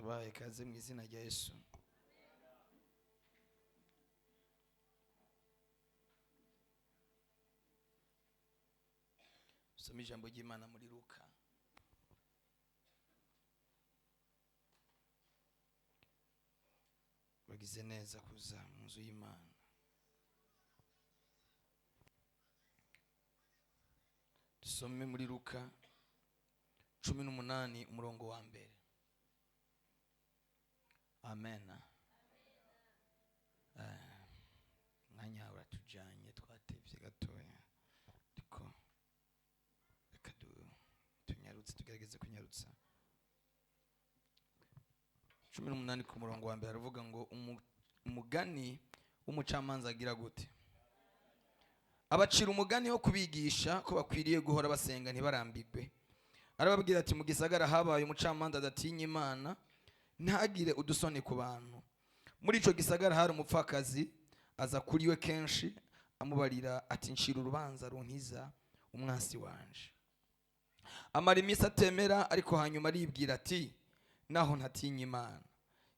Tubahaye ikaze mu izina rya Yesu. Usome ijambo ry'Imana muri Luka. Bagize neza kuza mu nzu y'Imana. Dusome muri Luka 18 umurongo wa mbere. Amen. Mwanya uratujanye, twatevye gatoya, ariko reka tunyarutse, tugerageze kunyarutsa. 18 ku murongo wa mbere aravuga ngo umugani w'umucamanza agira gute? Abacira umugani wo kubigisha ko bakwiriye guhora basenga ntibarambirwe. Arababwira ati mu gisagara habaye umucamanza adatinya Imana, ntagire udusoni ku bantu. Muri ico gisagara hari umupfakazi, aza kuri we kenshi amubarira ati ncira urubanza runkiza umwansi wanje. Amara iminsi atemera, ariko hanyuma aribwira ati naho ntatinya Imana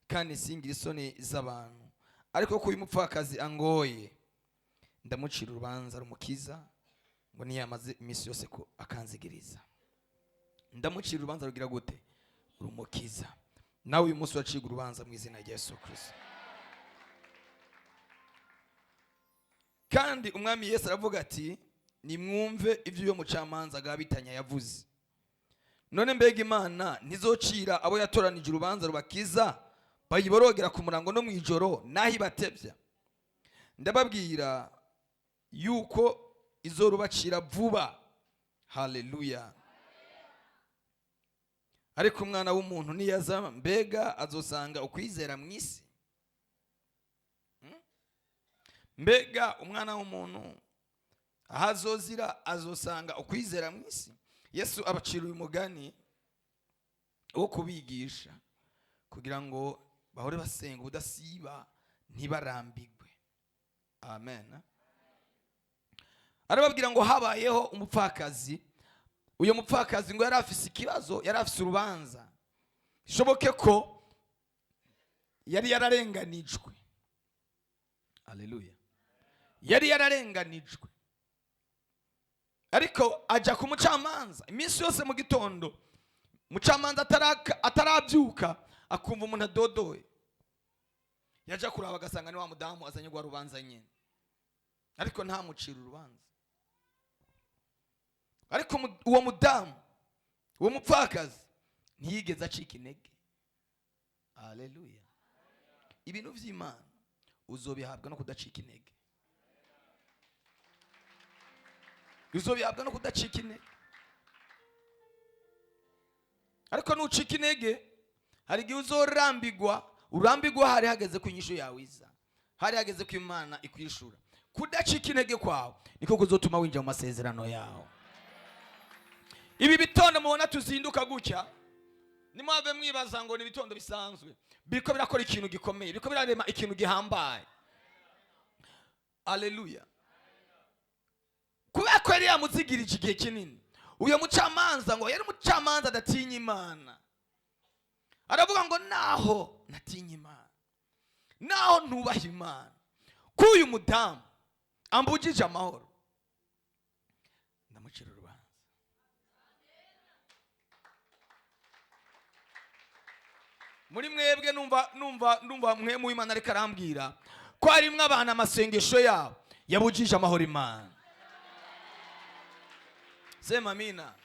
kandi singira isoni z'abantu, ariko ko uyu mupfakazi angoye ndamucira urubanza rumukiza, ngo niyamaze iminsi yose ko akanzigiriza. Ndamucira urubanza rugira gute? Rumukiza. Nawe uyu munsi uracibwa urubanza mu izina rya Yesu Kristo. Kandi umwami Yesu aravuga ati nimwumve ibyo uyo mucamanza agabitanya yavuze. None mbega Imana ntizocira abo yatoranije urubanza rubakiza, bayiborogera ku murango no mwijoro naho ibatevya? Ndababwira yuko izorubacira vuba. Haleluya. Ariko umwana w'umuntu niyaza, mbega azosanga ukwizera mu isi? Mbega umwana w'umuntu ahazozira azosanga ukwizera mu isi? Yesu abacira uyu mugani wo kubigisha kugira ngo bahore basenga ubudasiba ntibarambirwe. Amen. Arababwira ngo habayeho umupfakazi. Uyo mupfakazi ngo yari afise ikibazo, yari afise urubanza. Bishoboke ko yari yararenganijwe. Haleluya. Yari yararenganijwe, ariko aja ku mucamanza iminsi yose mu gitondo. Mucamanza atarabyuka akumva umuntu adodoye, yaja kuraba agasanga ni wa mudamu azanye rwa rubanza nyene, ariko ntamucira urubanza. Ariko uwo mudamu, uwo mupfakazi ntiyigeze acika intege. Haleluya. Ibintu vy'Imana uzobihabwa no kudacika intege. Uzobihabwa no kudacika intege. Ariko nucika intege hari igihe uzorambigwa, urambigwa hari hageze ku inyishu yawe iza, hari hageze ku Imana ikwishura. Kudacika intege kwawe niko kuzotuma winjira mu masezerano yawe. Ibi bitondo mubona tuzinduka gutya, nimwave mwibaza ngo ni ibitondo bisanzwe, biriko birakora ikintu gikomeye, biriko birarema ikintu gihambaye. Haleluya. Kubera ko yari yamuzigirije igihe kinini, uyo mucamanza ngo yari umucamanza adatinya Imana. Aravuga ngo naho natinya Imana, naho ntubaha Imana, ko uyu mudamu ambujije amahoro, ndamucira urubanza. Muri mwebwe numva mwe mu Imana ariko arambwira ko harimwo abantu amasengesho yabo yabujije amahoro Imana. Sema amina.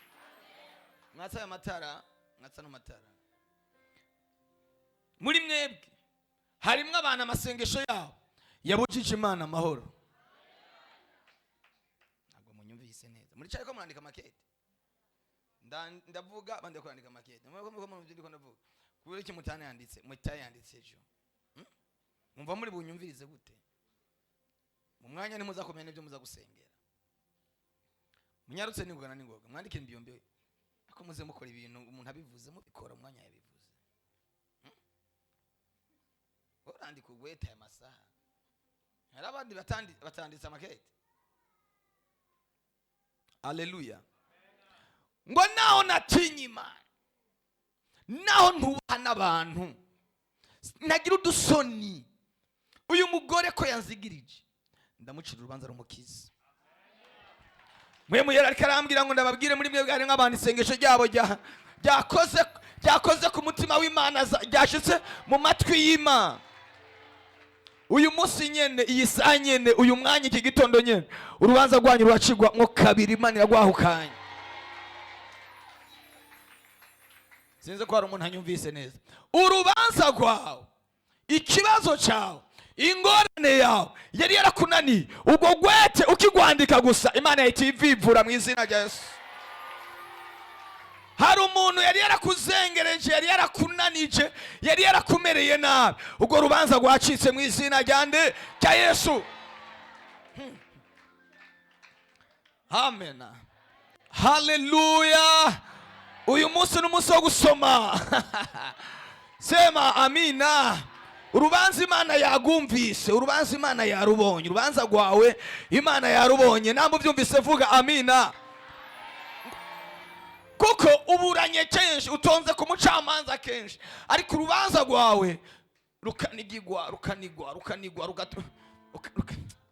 Mwatsa aya matara, mwatsa no matara. Muri mwebwe harimwo abantu amasengesho yabo yabujije Imana amahoro. Ntabwo munyumvise neza. Muri cyari ko murandika makete. Ndavuga bandi kwandika makete. Mwe ko murumva ndiko ndavuga. Kubera iki mutane yanditse, mutayanditse ejo. Mumva muri bunyumvirize gute? Mu mwanya ni muza kumenya n'ibyo muza gusengera. Munyarutse ningoga na ningoga. Mwandike mbiyombe. Ako muze mukora ibintu umuntu abivuze mubikora umwanya yabivuze. Urandika ugweta aya masaha. Hari abandi batanditse amakete. Haleluya. Ngo naho natinya Imana, Naho ntubaha n'abantu, ntagira udusoni. Uyu mugore ko yanzigirije, ndamucira urubanza rumukiza. Mwe muyera ariko arambwira ngo ndababwire muri mwebwe hari nk'abantu isengesho ryabo ryakoze ku mutima w'Imana, ryashitse mu matwi y'Imana. Uyu munsi nyene, iyi saha nyene, uyu mwanya, iki gitondo nyene, urubanza rwanyu ruracigwa mwo kabiri. Imana iragwahukanye. Sinzi ko hari umuntu anyumvise neza. Urubanza rwawe, ikibazo cyawe, ingorane yawe yari yarakunaniye, ubwo gwete ukigwandika gusa, Imana yahita ivivura mu izina rya Yesu. Hari umuntu yari yarakuzengereje, yari yarakunanije, yari yarakumereye nabi, ubwo rubanza rwacitse mu izina rya nde? Rya Yesu. Amen, haleluya. Uyu munsi ni umunsi wo gusoma. Sema amina. Urubanza Imana yagumvise, urubanza Imana yarubonye, urubanza rwawe Imana yarubonye. Namba ubyumvise vuga amina. Kuko uburanye kenshi, utonze ku mucamanza kenshi, ariko urubanza rwawe rukanigigwa, rukanigwa, rukanigwa,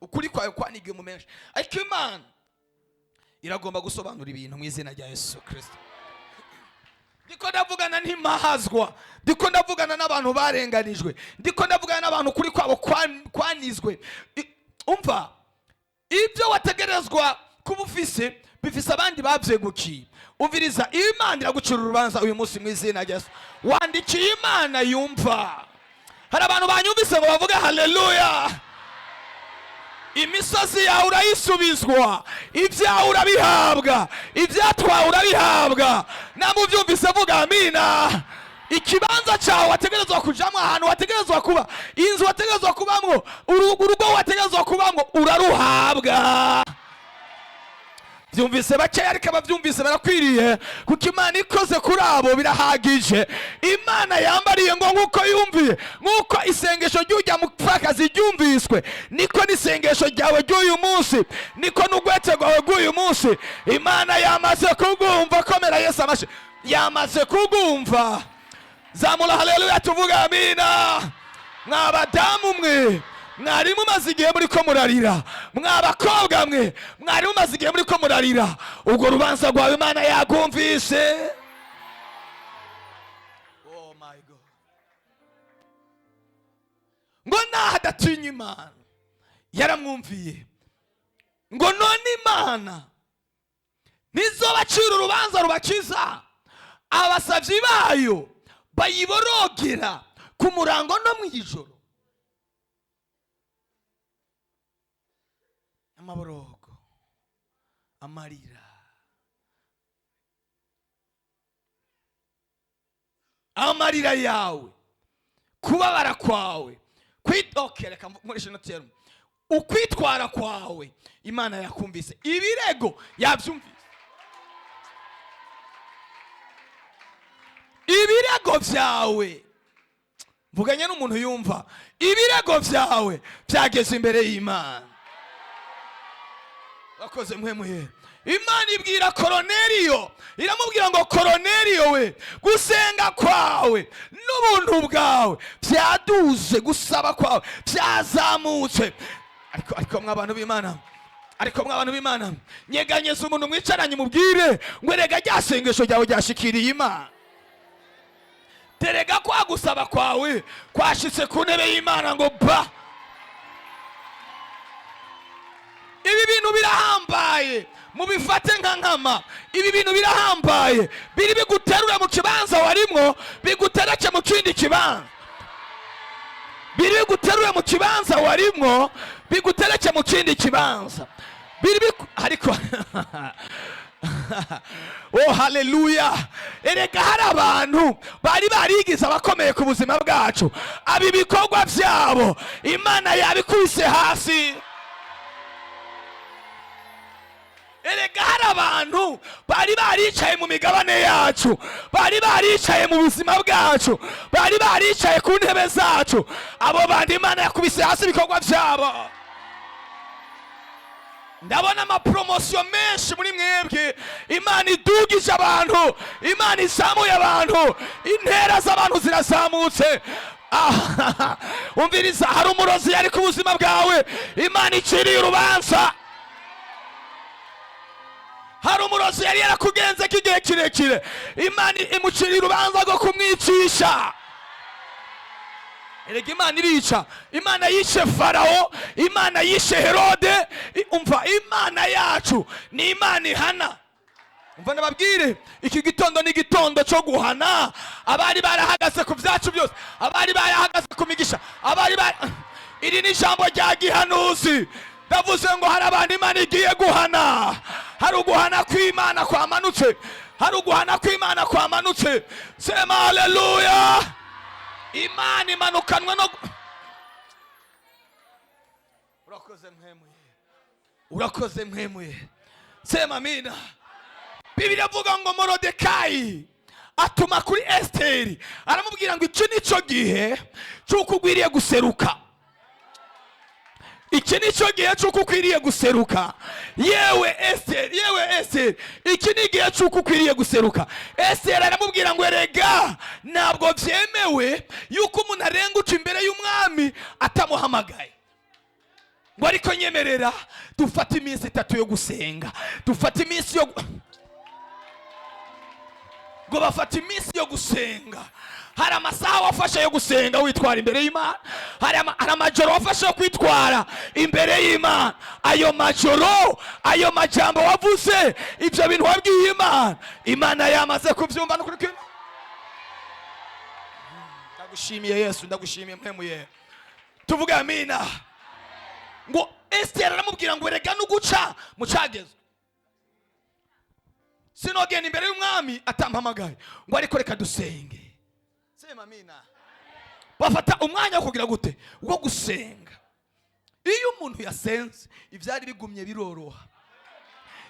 ukuri kwawe kwanigiwe mu menshi, ariko Imana iragomba gusobanura ibintu mu izina rya Yesu Kristo. Ndiko ndavugana ntimahazwa, ndiko ndavugana n'abantu barenganijwe, ndiko ndavugana n'abantu kuri kwabo kwanizwe. Umva, ibyo wategerezwa kuba ufise bifise abandi babyegukiye. Umviriza, Imana iragucira urubanza uyu munsi mu izina rya Yesu. Wandikiye Imana yumva. Hari abantu banyumvise ngo bavuge haleluya. Imisozi yawe urayisubizwa, ibyawe urabihabwa, ibyatwawe urabihabwa. Namwe ubyumvise vuga amina. Ikibanza cyawe wategerezwa kujamwo, ahantu wategerezwa kuba, inzu wategerezwa kubamwo, urugo wategerezwa kubamwo, uraruhabwa. Byumvise bakeya, ariko ababyumvise barakwiriye, kuko Imana ikoze kuri abo birahagije. Imana yambariye ngo nk'uko yumviye, nk'uko isengesho ry'ujya mupfakazi ryumviswe, niko n'isengesho ryawe ry'uyu munsi, niko n'ugwete rwawe rw'uyu munsi Imana yamaze kugumva. Komera Yesu amashyi. Yamaze kugumva. Zamura haleluya, tuvuga amina. Mwa badamu mwe mwari mumaze igihe muri ko murarira, mwa bakobwa mwe mwari mumaze igihe muri ko murarira, ubwo rubanza rwawe Imana yagumvise. Oh my God. Ngo naho adatinya Imana yaramwumviye, ngo none Imana ntizobacira urubanza rubakiza abasavyi bayo bayiborogera ku murango no mu ijoro. Amaborogo, amarira, amarira yawe, kubabara kwawe, reka nkoreshe ino terme, ukwitwara kwawe Imana yakumvise, ibirego yabyumvise, ibirego byawe. Mvuganye n'umuntu yumva, ibirego byawe byageze imbere y'Imana. Bakoze mwe muhe. Imana ibwira Koroneliyo, iramubwira ngo Koroneliyo we, gusenga kwawe n'ubuntu bwawe byaduze, gusaba kwawe byazamutse. Ariko mwa bantu b'Imana, ariko mwa bantu b'Imana, nyeganyeza umuntu mwicaranye mubwire ngo erega rya sengesho ryawe ryashikiriye Imana, terega kwa gusaba kwawe kwashitse ku ntebe y'Imana ngo ba. Ibi bintu birahambaye, mubifate nka nkama. Ibi bintu birahambaye, biri biguterura mu kibanza warimwo, bigutereke mu kindi kibanza. Biri biguterura mu kibanza warimwo, bigutereke mu kindi kibanza. Biri biku-, ariko oh haleluya. Erega hari abantu bari barigize abakomeye ku buzima bwacu, aba ibikorwa byabo Imana yabikubise hasi. Erega hari abantu bari baricaye mu migabane yacu, bari baricaye mu buzima bwacu, bari baricaye ku ntebe zacu, abo bandi Imana yakubise hasi ibikorwa byabo. Ndabona amapromotion menshi muri mwebwe. Imana idugije abantu, Imana izamuye abantu, intera z'abantu zirazamutse. Ah, umviriza, hari umurozi yari ku buzima bwawe, Imana iciriye urubanza. Hari umurozi yari yarakugenze k'igihe kirekire, Imana imuciriye urubanza rwo kumwicisha. Erega Imana irica. Imana yishe Farawo, Imana yishe Herode. Umva, Imana yacu ni Imana ihana. Umva nababwire, iki gitondo ni igitondo cyo guhana abari barahagaze ku byacu byose, abari barahagaze ku migisha, abari bari. Iri ni ijambo rya gihanuzi. Ndavuze ngo hari abantu Imana igiye guhana. Hari uguhana kw'Imana kwamanutse, hari uguhana kw'Imana kwamanutse. Sema haleluya! Imana imanukanwe no urakoze mwemuye, urakoze mwemuye. Sema amina. Bibiliya avuga ngo Morodekayi atuma kuri Esiteri, aramubwira ngo iki ni cyo gihe cy'uko ugwiriye guseruka, iki ni cyo gihe cy'uko ukwiriye guseruka. Yewe Esiteri, yewe Esiteri, iki ni igihe cy'uko ukwiriye guseruka. Esiteri aramubwira ngo erega ntabwo byemewe yuko umuntu arenguca imbere y'umwami atamuhamagaye. Ngo ariko nyemerera dufate iminsi 3 yo gusenga, dufate iminsi yo ngo bafate iminsi yo gusenga. Hari amasaha wafashe yo gusenga witwara imbere y'Imana, hari amajoro wafashe yo kwitwara imbere y'Imana. Ayo majoro, ayo majambo wavuze, ibyo bintu wabwiye Imana, Imana yamaze kubyumva. N'ukuri kw'Imana. Ndagushimiye Yesu, ndagushimiye mwemuye. Tuvuge amina. Ngo Esiteri aramubwira ngo erega nuguca mu cyagezwe, sinogenda imbere y'umwami atampamagaye. Ngo ariko reka dusenge. Sema amina. Bafata umwanya wo kugira gute? Wo gusenga. Iyo umuntu yasenze, ibyari bigumye biroroha,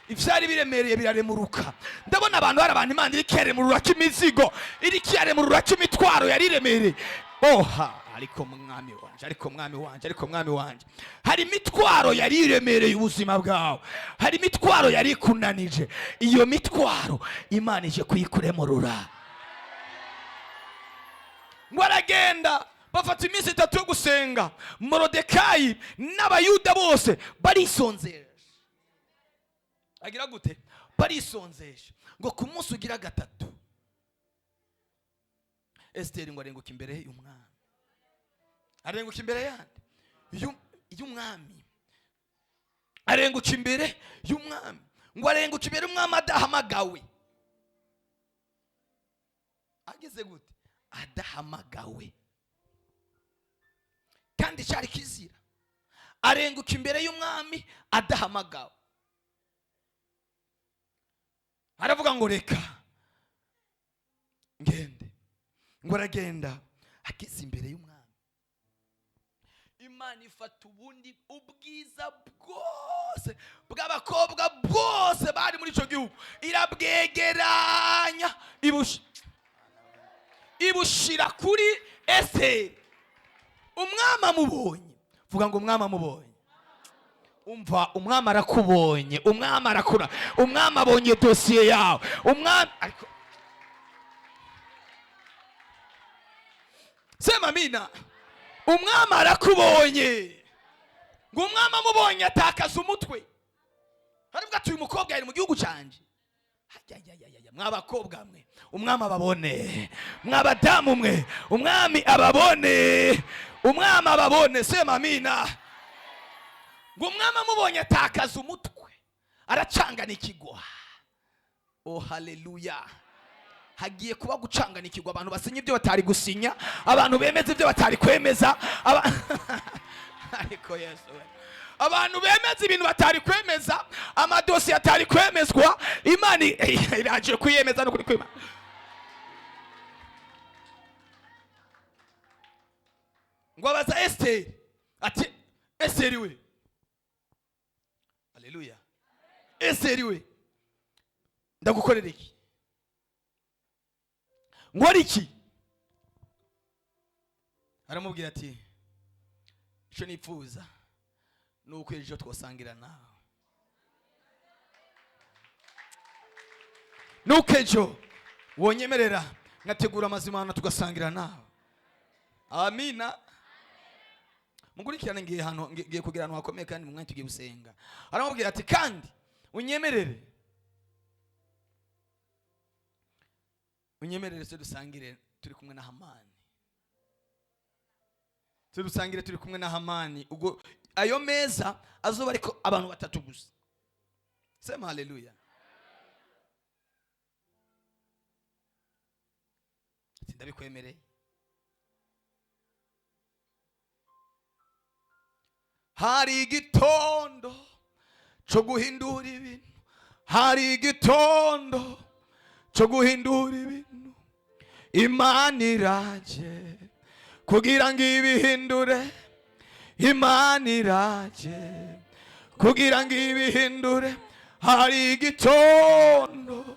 ibyari biremereye biraremuruka. Ndabona abantu, hari abantu Imana iri kiremurura imizigo, iri kiremurura imitwaro yari iremereye. Oha, ariko mwami wanje, ariko mwami wanje, ariko mwami wanje, hari imitwaro yari iremereye ubuzima bwawe, hari imitwaro yari ikunanije. Iyo mitwaro Imana ije kuyikuremurura. Ngo aragenda, bafata iminsi 3 yo gusenga. Morodekayi n'Abayuda bose barisonzesha. Agira gute? Barisonzesha. Ngo ku munsi ugira gatatu, Esiteri ngo arenguka imbere y'umwami. Arenguka imbere yande? Y'umwami. Arenguka imbere y'umwami. Ngo arenguka imbere y'umwami adahamagawe. Ageze gute? Adahamagawe, kandi cyari kizira. Arenguka imbere y'umwami adahamagawe. Aravuga ngo reka ngende. Ngo aragenda, ageze imbere y'umwami, Imana ifata ubundi ubwiza bwose bw'abakobwa bose bari muri icyo gihugu, irabwegeranya, ibushira kuri Esiteri. Umwami amubonye, vuga ngo umwami amubonye. Umva, umwami arakubonye, umwami arakura, umwami abonye dosiye yawe, umwami ariko sema amina. Umwami arakubonye. Ngo umwami amubonye atakaza umutwe, aravuga ati uyu mukobwa yari mu gihugu cyanjye. Ajajajajaj, mw'abakobwa mwe, umwami ababone. Mw'abadamu mwe, umwami ababone, umwami ababone. Sema amina. Ngo umwami amubonye atakaza umutwe, aracangana ikigwa. Oh haleluya! Hagiye kuba gucangana ikigwa, abantu basinya ibyo batari gusinya, abantu bemeza ibyo batari kwemeza. Ariko Yesu we, abantu bemeza ibintu batari kwemeza, amadosiye atari kwemezwa, Imana iraje kuyemeza. N'ukuri kw'Imana. Ngo abaza Esiteri ati Esiteri we, haleluya, Esiteri we, ndagukorera iki? Nkora iki? Aramubwira ati icyo nifuza ni uko ejo twasangira nawe. Nuko ejo wonyemerera nkategura amazimano tugasangira nawe. Amina. Mukurikirane, ngiye hano, ngiye kugira ahantu hakomeye kandi mu mwanya tugiye gusenga. Aramubwira ati kandi unyemerere, unyemerere se dusangire turi kumwe na Hamani, se dusangire turi kumwe na Hamani. Ubwo ayo meza azoba ariko abantu batatu gusa. Sema haleluya. Ati ndabikwemereye. Hari igitondo cyo guhindura ibintu, hari igitondo cyo guhindura ibintu. Imana iraje kugira ngo ibihindure, Imana iraje kugira ngo ibihindure. Hari igitondo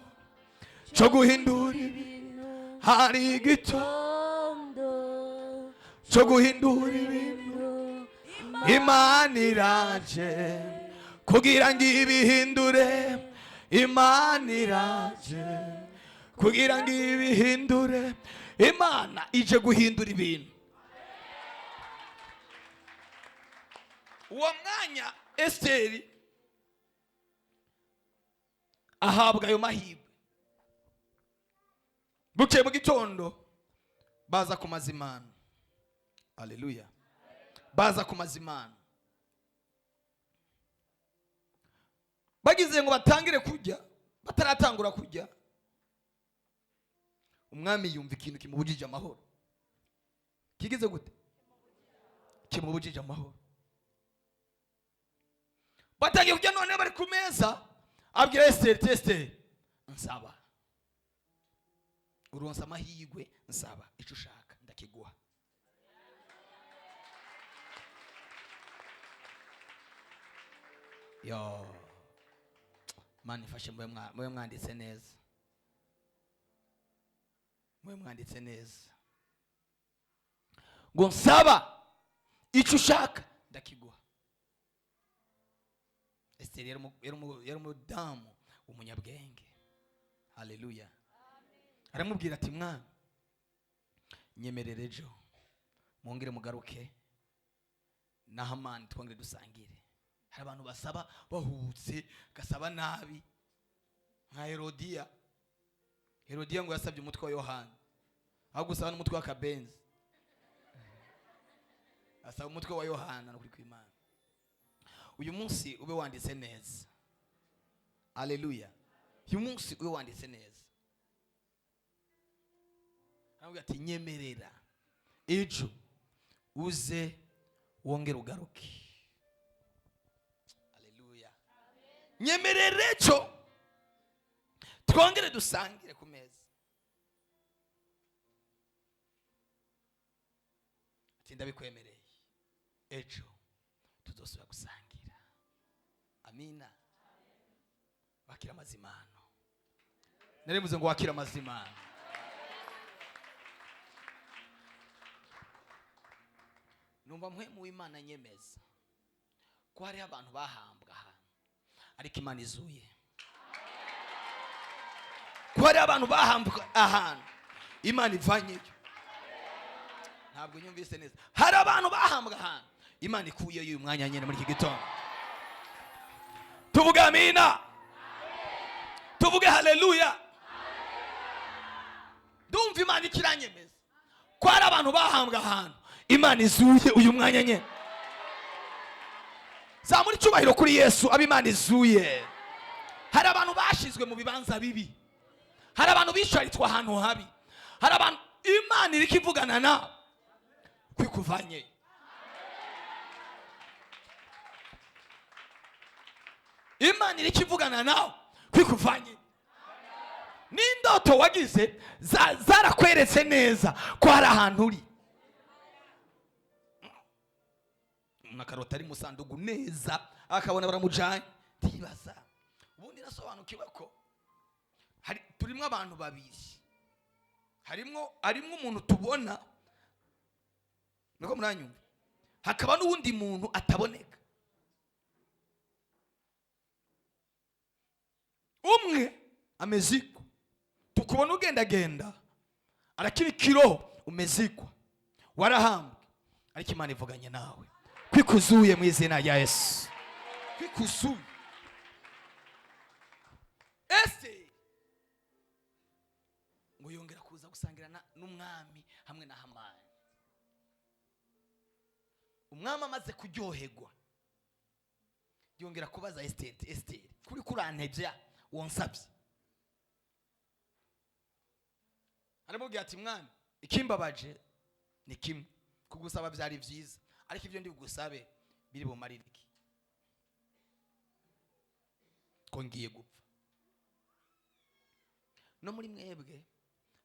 cyo guhindura ibintu, hari igitondo cyo guhindura ibintu. Imana iraje kugira ngo ibihindure, Imana iraje kugira ngo ibihindure. Imana ije guhindura ibintu. Uwo mwanya Esiteri ahabwa ayo mahirwe. Bukeye mu gitondo baza ku mazimano. Haleluya. Baza ku mazimano, bagize ngo batangire kurya, bataratangura kurya, umwami yumva ikintu kimubujije amahoro. Kigize gute? Kimubujije amahoro. Batangiye kurya, none bari ku meza, abwira Esiteri, Esiteri nsaba, uronsa amahirwe, nsaba icyo ushaka ndakiguha. Yo, Mana ifashe, mube mwanditse neza, mube mwanditse neza. Ngo nsaba icyo ushaka ndakiguha. Esiteri yari umudamu umunyabwenge. Haleluya. Aramubwira ati mwana, nyemerere ejo mwongere mugaruke na Hamani twongere dusangire. Hari abantu basaba bahubutse, gasaba nabi nka Herodiya. Herodiya ngo yasabye umutwe wa Yohana, aho gusaba n'umutwe wa Kabenzi asaba umutwe wa Yohana. N'ukuri kw'Imana, uyu munsi ube wanditse neza. Haleluya. Uyu munsi ube wanditse neza. Aramubwira ati nyemerera ejo uze wongere ugaruke. Haleluya. Nyemerera ejo twongere dusangire ku meza. Ati ndabikwemereye, ejo tuzosubira gusangira. Amina. Wakira amazimano. Narivuze ngo wakira amazimano. Numva mpwemu w'Imana nyemeza ko hariho abantu bahambwa ahantu ariko Imana izuye, ko hariho abantu bahambwa ahantu Imana ivanyeyo. Ntabwo nyumvise neza. Hari abantu bahambwa ahantu Imana ikuyeyo uyu mwanya nyine muri iki gitondo. Tuvuge amina, tuvuge haleluya. Ndumva Imana ikiranyemeza ko hari abantu bahambwa ahantu Imana izuye uyu mwanya nyine. Zamura icyubahiro kuri Yesu, abo Imana izuye. Hari abantu bashizwe mu bibanza bibi, hari abantu bisharitwa ahantu habi, hari abantu Imana iriko ivugana nabo kwikuvanye. Imana iriko ivugana nawe kwikuvanye. N'indoto wagize zarakweretse neza ko hari ahantu uri. Umuntu akarota ari musandugu neza akabona baramujanye, ndibaza ubundi nasobanukiwe ko hari turimo abantu babiri. Harimwo umuntu tubona, niko muranyumva, hakaba n'uwundi muntu ataboneka. Umwe ameze uko Tukubona ugendagenda, arakiri kiroho, umezikwa, warahambwe, ariko Imana ivuganye nawe kwikuzuye mu izina rya Yesu, kwikuzuye. Ese ngo yongera kuza gusangira n'umwami hamwe na Hamani. Umwami amaze kuryoherwa yongera kubaza Esiteri: "Esiteri, kuri kurantebya, wonsabye?" Aramubwira ati: "Mwami, ikimbabaje ni kimwe. Kugusaba byari byiza, ariko ibyo ndi bugusabe biri bumarire iki, ko ngiye gupfa?" No muri mwebwe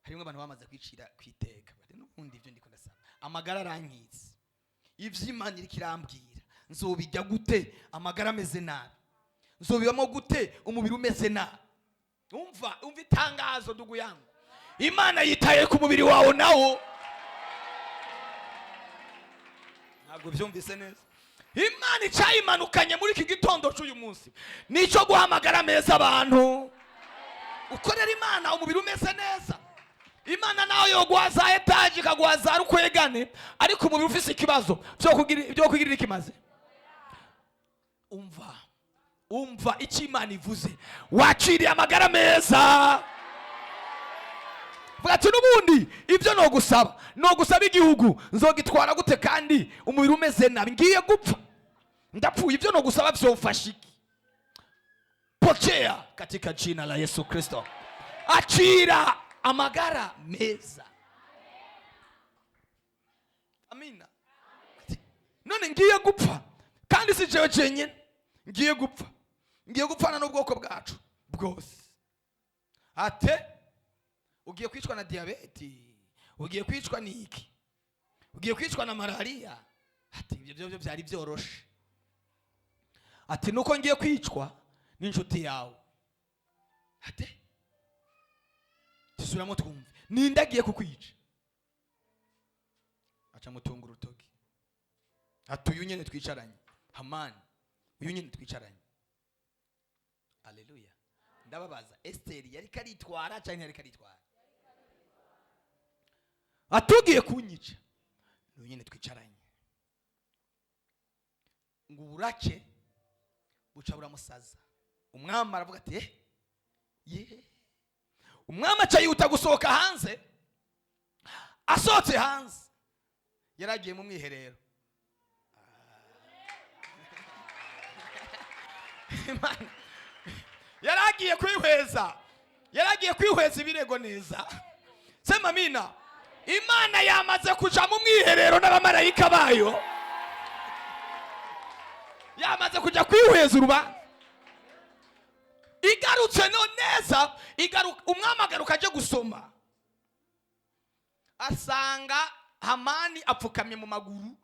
harimo abantu bamaze kwicira kwiteka, bati: "N'ubundi ibyo ndiko ndasaba, amagara arankitse. Ivy'Imana iriko irambwira nzobijya gute amagara ameze nabi? Nzobibamo gute umubiri umeze nabi?" Umva, umva itangazo, ndugu yangu: Imana yitaye ku mubiri wawe nawo. Ntabwo byumvise neza. Imana icayimanukanye muri iki gitondo cy'uyu munsi nicyo guhamagara meza abantu. Ukorera Imana umubiri umeze neza. Imana nawe yoguha za etaje, ikaguha za rukwegane, ariko umubiri ufise ikibazo, byo kugirira ikimaze. Umva, umva icyo Imana ivuze: wakiriye amagara meza. Vuga ati: "N'ubundi ibyo nogusaba, nogusaba igihugu, nzogitwara gute kandi umubiri umeze nabi? Ngiye gupfa, ndapfuye. Ibyo nogusaba vyofasha iki?" Pokea katika jina la Yesu Kristo. Akira amagara meza. Amina. Ati: "None ngiye gupfa, kandi si jewe jenyine ngiye gupfa, ngiye gupfana n'ubwoko bwacu bwose." Ate ugiye kwicwa na diyabeti, ugiye kwicwa n'iki, ugiye kwicwa na malariya? Ati: "Ibyo byo byari byoroshe." Ati: "Nuko ngiye kwicwa n'inshuti yawe." Ate tusubiramo twumve, ninde agiye kukwica? Aca mutunga urutoki, ati: "Uyu nyene twicaranye, Hamani, uyu nyene twicaranye." Aleluya! Ndababaza, Esiteri yariko aritwara cyangwa ntiyariko aritwara? Atugiye kunyica n'uyu nyene twicaranye. Ngo uburake buca buramusaza. Umwami aravuga ati: "Eh, ye." Umwami aca yihuta gusohoka hanze. Asohotse hanze, yari agiye mu mwiherero. Imana, yari agiye kwihweza, yari agiye kwihweza ibirego neza. Sema amina. Imana yamaze kuja mu mwiherero n'abamarayika bayo, yamaze kuja kwihweza urubanza. Igarutse no neza, igaruka, umwami agaruka aje gusoma, asanga Hamani apfukamye mu maguru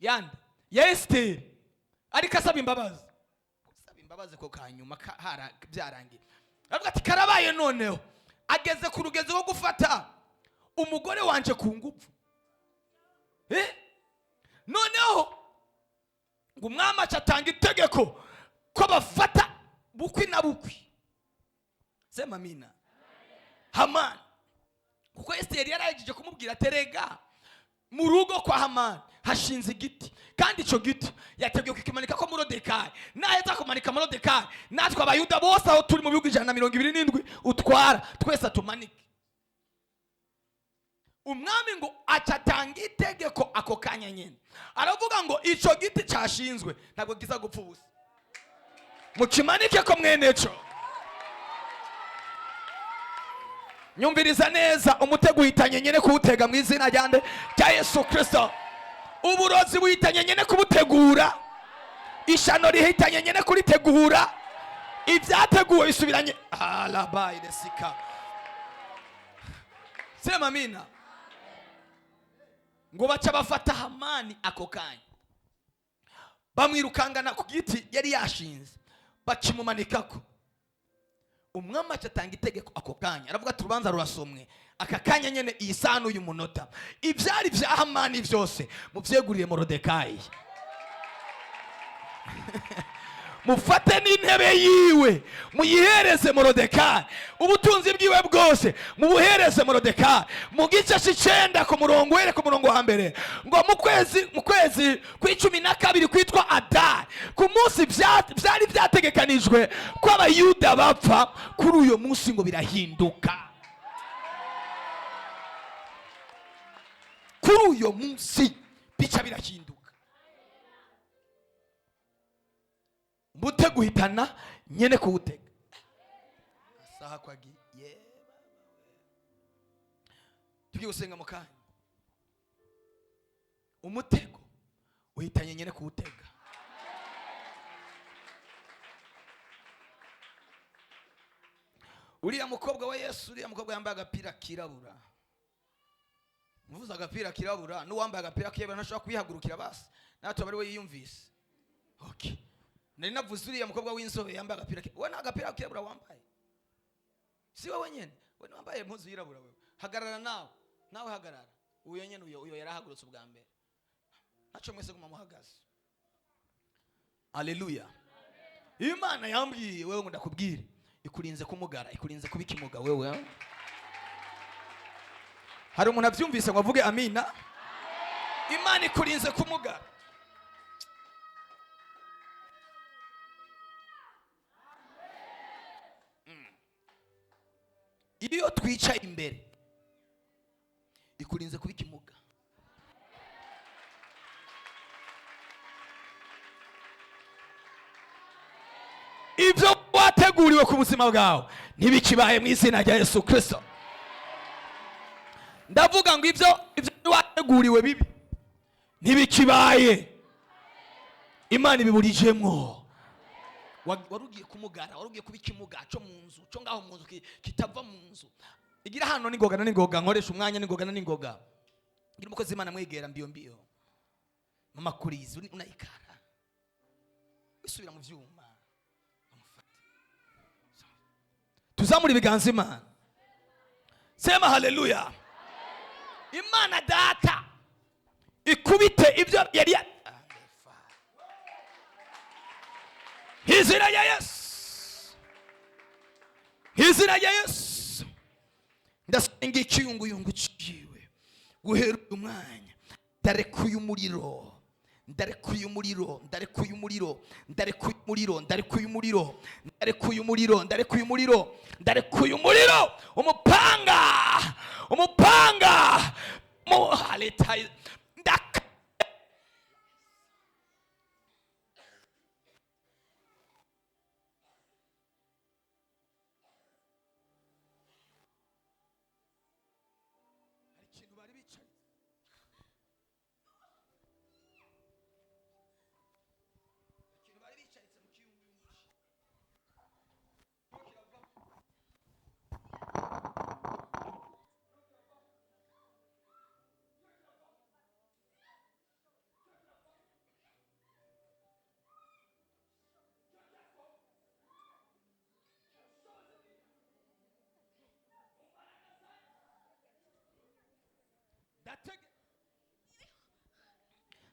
yande? Ya Esiteri, ariko asaba imbabazi. Asaba imbabazi ko kanyuma byarangiye. Aravuga ati: "Karabaye, noneho ageze ku rugezo rwo gufata umugore wanje ku ngufu." Eh? Noneho ngo umwami aca atanga itegeko ko bafata bukwi na bukwi. Sema amina. Hamani, kuko Esiteri yarahejeje kumubwira: "Terega mu rugo kwa Hamani hashinze igiti, kandi icyo giti yateguye kukimanika ko Morodekayi. Naheza kumanika Morodekayi, natwe Abayuda bose aho turi mu bihugu 127 utwara, twese atumanike." Umwami ngo aca atanga itegeko ako kanya nyine, aravuga ngo icyo giti cyashinzwe ntabwo kiza gupfa ubusa, mukimanike ko mwene cyo. Nyumviriza neza: umutego uhitanye nyine kuwutega mu izina rya nde? Rya Yesu Kirisito. Uburozi buhitanye nyine kubutegura, ishano rihitanye nyine kuritegura, ibyateguwe bisubiranye arabayiresika. Sema amina. Ngo baca bafata Hamani ako kanya, bamwirukangana ku giti yari yashinze, bakimumanikako. Umwami aca atanga itegeko ako kanya, aravuga ati: "Urubanza rurasomwe aka kanya nyene, iyi saha n'uyu munota. Ibyari bya Hamani byose mubyegurire Morodekayi." Mufate n'intebe yiwe muyihereze Morodekayi, ubutunzi bwiwe bwose mubuhereze Morodekayi. Mu gice c'icenda ku murongo uhere ku murongo wa mbere ngo mu kwezi kw'icumi na kabiri kwitwa Adari, ku munsi vyari vyategekanijwe ko Abayuda bapfa, kuri uyo munsi ngo birahinduka. Kuri uyo munsi bica birahinduka. Mute guhitana nyene kuwutega. Saha kwagi ye tugiye gusenga mu kanya. Umutego uhitanye nyene kuwutega. Uriya mukobwa wa Yesu, uriya mukobwa yambaye agapira kirabura, mvuze agapira kirabura, n'uwambaye agapira kirabura ntashobora kwihagurukira basi natwe bari we yiyumvise. Okay, nari navuze uriya mukobwa w'inzobe yambaye agapira we nta agapira kirabura wambaye, si wowe nyene, we wambaye impuzu yirabura. Wewe hagarara, nawe hagarara. Uyo nyene, uyo yarahagurutse ubwa mbere. Naco mwese guma muhagaze. Haleluya. Imana yambwiye wewe ngo ndakubwire, ikurinze kumugara, ikurinze kuba ikimuga wewe. Hari umuntu avyumvise ngo avuge amina? Imana ikurinze kumugara. Iyo twicaye imbere ikurinze kuba ikimuga. Ibyo wateguriwe ku buzima bwawe ntibikibaye mu izina rya Yesu Kristo. Ndavuga ngo ibyo wateguriwe bibi ntibikibaye, Imana ibiburijemwo. Wari ugiye kumugara, wari ugiye kuba ikimuga cyo mu nzu, cyo ngaho mu nzu, kitava mu nzu. Igira hano n'ingoga na n'ingoga, nkoresha umwanya n'ingoga na n'ingoga. Ngira umukozi w'Imana mwegera mbiyo mbiyo. Mama kurizi unayikara, wisubira mu vyuma. Amufate. Tuzamura ibiganza Imana. Sema haleluya. Imana data ikubite ibyo yari ya izina rya Yesu, izina rya Yesu. Ndasenga ikiyunguyungu ciwe guhera uyu mwanya. Ndarekuye umuriro, ndarekuye umuriro, ndarekuye umuriro, ndarekuye umuriro, ndarekuye umuriro, ndarekuye umuriro, ndarekuye umuriro, ndarekuye umuriro. Umupanga, umupanga mu haleta ndaka. Ikintu bari bicaye, ikintu bari bicaritse mu kiyunguyungu.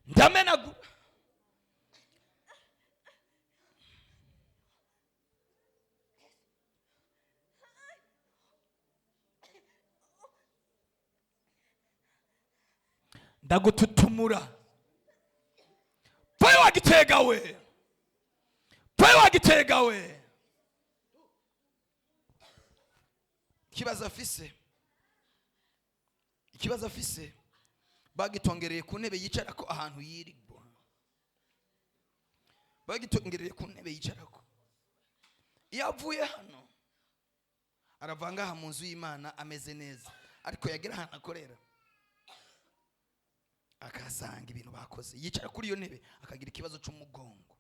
Ndamenagura. Ndagututumura. Pfayo wagitega we, pfayo wagitega we. Ikibazo afise, ikibazo afise bagitongereye ku ntebe yicarako ahantu yirirwa, bagitongereye ku ntebe yicarako. Iyo avuye hano arava ngaha mu nzu y'Imana ameze neza, ariko yagera ahantu akorera akasanga ibintu bakoze, yicara kuri iyo ntebe akagira ikibazo c'umugongo.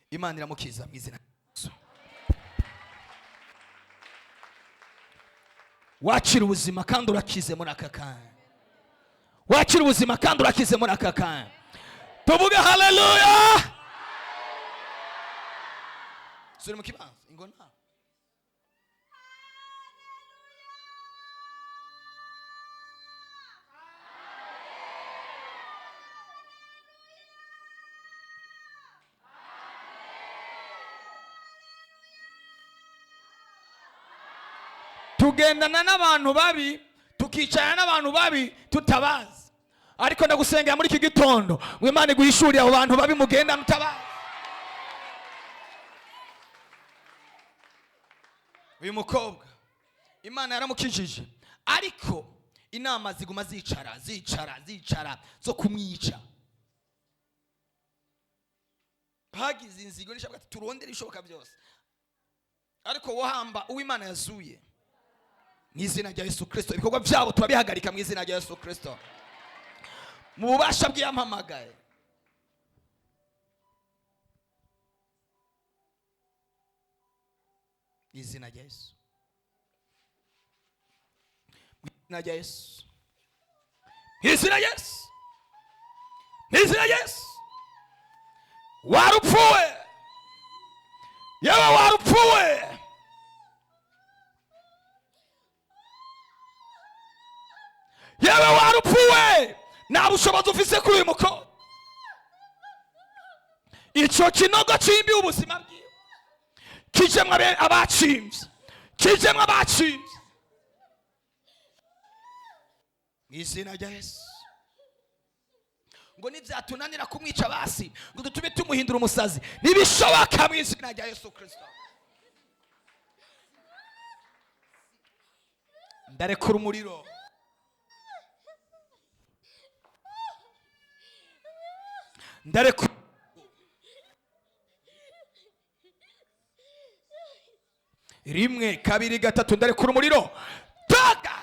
Imana iramukiza mu izina rya Yesu. Wakira ubuzima kandi urakize muri aka kanya. Wakira ubuzima kandi urakize muri aka kanya. Tuvuge haleluya. Suri mu kibanza ingona. Tugendana n'abantu babi, tukicarana n'abantu babi tutabazi. Ariko ndagusengera muri iki gitondo ngo Imana iguhishurire abo bantu babi mugenda mutabazi. Uyu mukobwa Imana yaramukijije, ariko inama ziguma zicara zicara zicara zo kumwica. Bagize inzigo n'ishabwa ati turondere ibishoboka byose, ariko wohamba uw'Imana yazuye mu izina rya Yesu Kristo. Ibikorwa byabo turabihagarika mu izina rya Yesu Kristo, mu bubasha bw'iyampamagaye. Mu izina rya Yesu, mu izina rya Yesu, mu izina rya Yesu, mu izina rya Yesu. Warupfuwe, yewe warupfuwe. Yewe warupfuwe, nta bushobozi ufise kuri uyu mukobwa. Ico kinogo cimbiye ubuzima bwiwe kijemwo abacimvye, kijemwo abacimvye mu izina rya Yesu. Ngo nivyatunanira kumwica basi ngo dutume tumuhindura umusazi, ntibishoboka mu izina rya Yesu Kristo. Ndarekura umuriro. Ndarekura. Rimwe, kabiri, gatatu, ndarekura umuriro. Toka!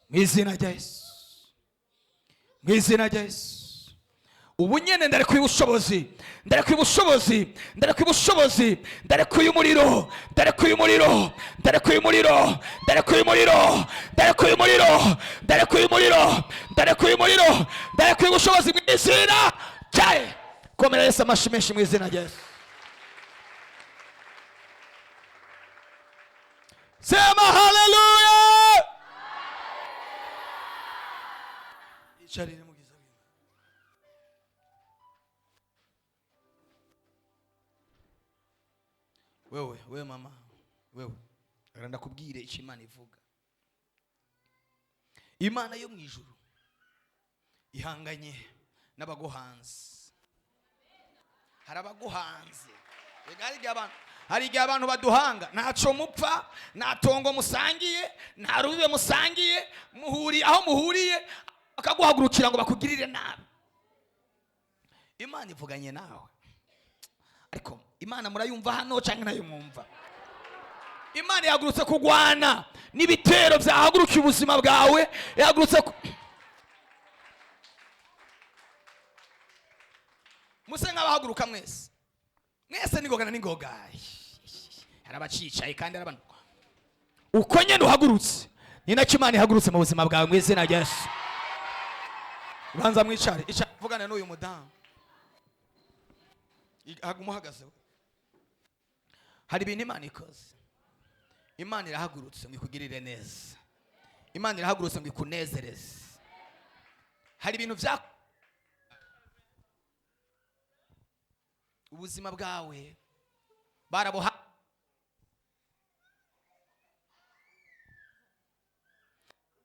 Mu izina rya Yesu, mu izina rya Yesu. Ubu nyene ndarekuye ubushobozi, ndarekuye ubushobozi, ndarekuye ubushobozi, ndarekuye umuriro, ndarekuye umuriro, ndarekuye umuriro, ndarekuye umuriro, ndarekuye umuriro, ndarekuye umuriro, ndarekuye umuriro, ndarekuye ubushobozi mu izina rya Yesu. Komera Yesu amashi menshi mu izina rya Yesu. Sema haleluya. Icarire mu bwiza bw'Imana. Wewe, wewe mama, wewe. Reka ndakubwire icyo Imana ivuga. Imana yo mu ijuru ihanganye n'abaguhanze. Hari abaguhanze. Reka hari igihe abantu baduhanga, ntaco mupfa, nta tongo musangiye, nta rubibe musangiye, muhuriye aho muhuriye, bakaguhagurukira ngo bakugirire nabi. Imana ivuganye nawe. Ariko Imana murayumva hano canke nayo mwumva? Imana yahagurutse kugwana n'ibitero byahagurukiye ubuzima bwawe, yahagurutse muse nk'abahaguruka mwese. Mwese ningoga na ningoga. Hari abacicaye kandi hari abantu. Uko nyene uhagurutse, ni nacyo Imana ihagurutse mu buzima bwawe mu izina rya Yesu. Banza mwicare, icara vugana n'uyu mudamu. Haguma uhagaze we. Hari ibintu Imana ikoze. Imana irahagurutse ngo ikugirire neza. Imana irahagurutse ngo ikunezereze. Hari ibintu bya ubuzima bwawe barabuha